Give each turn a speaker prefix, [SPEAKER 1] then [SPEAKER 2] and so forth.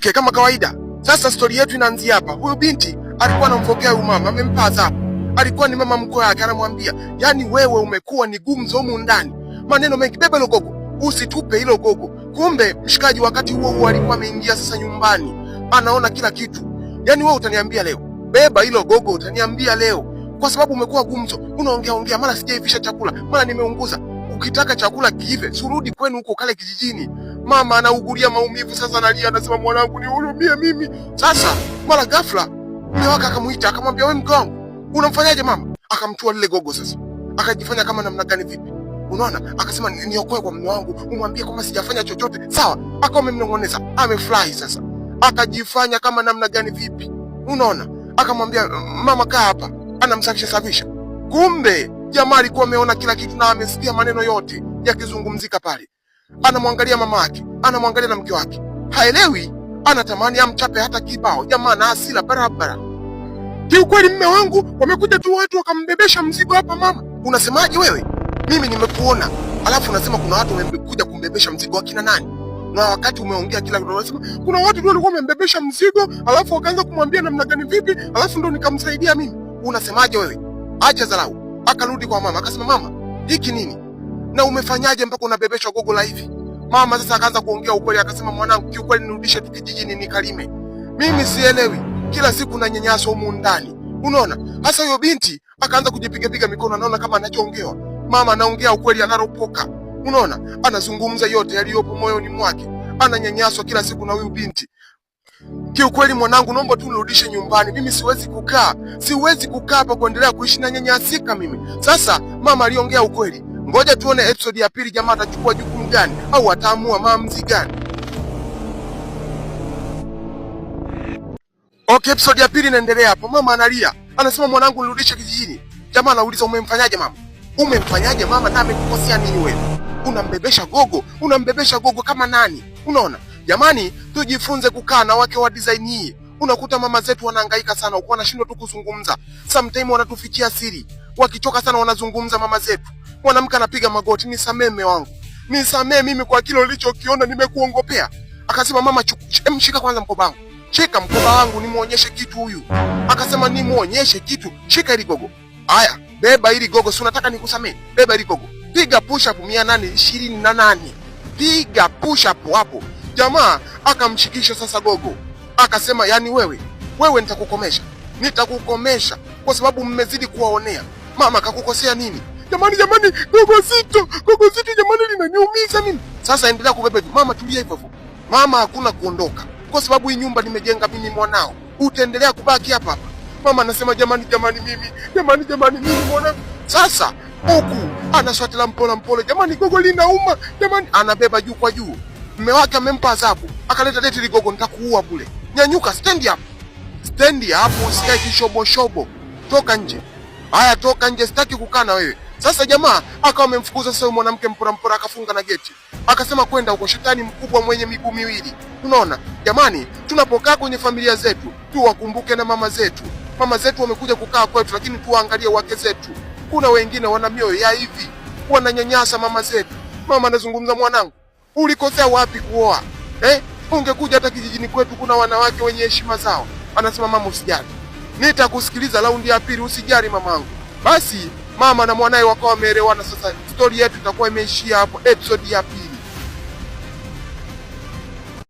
[SPEAKER 1] Okay, kama kawaida. Sasa stori yetu inaanzia hapa. Huyu binti alikuwa anamfokea huyu mama, amempa adhabu. Alikuwa ni mama mkwe yake, anamwambia, yaani wewe umekuwa ni gumzo humu ndani, maneno mengi, beba hilo gogo, usitupe hilo gogo. Kumbe mshikaji wakati huo huo alikuwa ameingia sasa nyumbani, anaona kila kitu. Yaani wewe utaniambia leo, beba hilo gogo, utaniambia leo kwa sababu umekuwa gumzo, unaongea ongea, mara sijaivisha chakula, mara nimeunguza. Ukitaka chakula kiive, surudi kwenu huko kale kijijini. Mama anaugulia maumivu sasa, analia, anasema mwanangu, nihurumie mimi. Sasa mara ghafla mume wake akamuita, akamwambia, wewe mke wangu unamfanyaje mama? Akamtua lile gogo sasa, akajifanya kama namna gani vipi, unaona? Akasema niokoe kwa mume wangu, umwambie kwamba sijafanya chochote. Sawa, akawa amemnong'oneza, amefurahi sasa, akajifanya kama namna gani vipi, unaona? Akamwambia mama, kaa hapa, anamsafisha safisha. Kumbe jamaa alikuwa ameona kila kitu na amesikia maneno yote yakizungumzika pale. Anamwangalia mama yake, anamwangalia na mke wake, haelewi, anatamani amchape hata kibao. Jamaa na hasira barabara. Kiukweli mme wangu, wamekuja tu watu wakambebesha mzigo hapa. Mama, unasemaje wewe? Mimi nimekuona, alafu unasema kuna watu wamekuja kumbebesha mzigo. Wakina nani? Na wakati umeongea kila kitu, unasema kuna watu tu walikuwa wamembebesha mzigo, alafu wakaanza kumwambia namna gani vipi, alafu ndo nikamsaidia mimi. Unasemaje wewe? Acha dharau. Akarudi kwa mama akasema, mama, hiki nini na umefanyaje mpaka unabebeshwa gogo la hivi? Mama sasa akaanza kuongea ukweli, akasema, mwanangu, kiukweli nirudishe tu kijijini nikalime, mimi sielewi, kila siku nanyanyaswa humu ndani, unaona. Hasa huyo binti akaanza kujipigapiga mikono, anaona kama anachoongewa mama anaongea ukweli, anaropoka, unaona, anazungumza yote yaliyopo moyoni mwake, ananyanyaswa kila siku na huyu binti. Kiukweli mwanangu, naomba tu nirudishe nyumbani, mimi siwezi kukaa, siwezi kukaa hapa kuendelea kuishi na nyanyasika mimi. Sasa mama aliongea ukweli. Ngoja tuone episode ya pili, jamaa atachukua jukumu gani au ataamua maamuzi gani? Okay, episode ya pili inaendelea hapo. Mama analia, anasema mwanangu, nirudishe kijijini. Jamaa anauliza umemfanyaje mama? Umemfanyaje mama na amekukosea nini wewe? Unambebesha gogo, unambebesha gogo kama nani? Unaona? Jamani, tujifunze kukaa na wake wa design hii. Unakuta mama zetu wanahangaika sana, huko wanashindwa tu kuzungumza. Sometimes wanatufichia siri. Wakichoka sana wanazungumza mama zetu. Mwanamke anapiga magoti, nisamee mume wangu, nisamee mimi kwa kile ulichokiona, nimekuongopea. Akasema mama, shika kwanza mkoba wangu, shika mkoba wangu nimuonyeshe kitu huyu. Akasema nimuonyeshe kitu, shika hili gogo. Haya, beba hili gogo, si unataka nikusamee? Beba hili gogo, piga push up 828, piga push up hapo. Jamaa akamshikisha sasa gogo, akasema yani wewe, wewe nitakukomesha, nitakukomesha kwa sababu mmezidi kuwaonea. Mama kakukosea nini? Jamani, jamani, gogo zito, gogo zito jamani, linaniumiza mimi. Sasa endelea kubeba hivyo. Mama tulia hivyo hivyo. Mama hakuna kuondoka, kwa sababu hii nyumba nimejenga mimi mwanao, utaendelea kubaki hapa hapa. Mama anasema jamani, jamani, mimi jamani, jamani, mimi mwanangu. Sasa huku anaswatila mpole mpole, jamani, gogo linauma jamani, anabeba juu kwa juu. Mume wake amempa adhabu, akaleta leti ligogo, nitakuua bure. Nyanyuka, stand up, stand up, usikae kishobo shobo, toka nje. Haya, toka nje, sitaki kukaa na wewe. Sasa jamaa akawa amemfukuza sasa mwanamke mpora mpora, akafunga na geti, akasema kwenda huko, shetani mkubwa mwenye miguu miwili. Unaona jamani, tunapokaa kwenye familia zetu tuwakumbuke na mama zetu. Mama zetu wamekuja kukaa kwetu, lakini tuwaangalie wake zetu. Kuna wengine wana mioyo ya hivi, wananyanyasa mama zetu. Mama anazungumza, mwanangu, ulikosea wapi kuoa eh? Ungekuja hata kijijini kwetu, kuna wanawake wenye heshima zao. Anasema mama, usijali, nitakusikiliza raundi ya pili, usijali mamangu. Basi mama na mwanaye wakawa wameelewana. Sasa stori yetu itakuwa imeishia hapo, episode ya pili.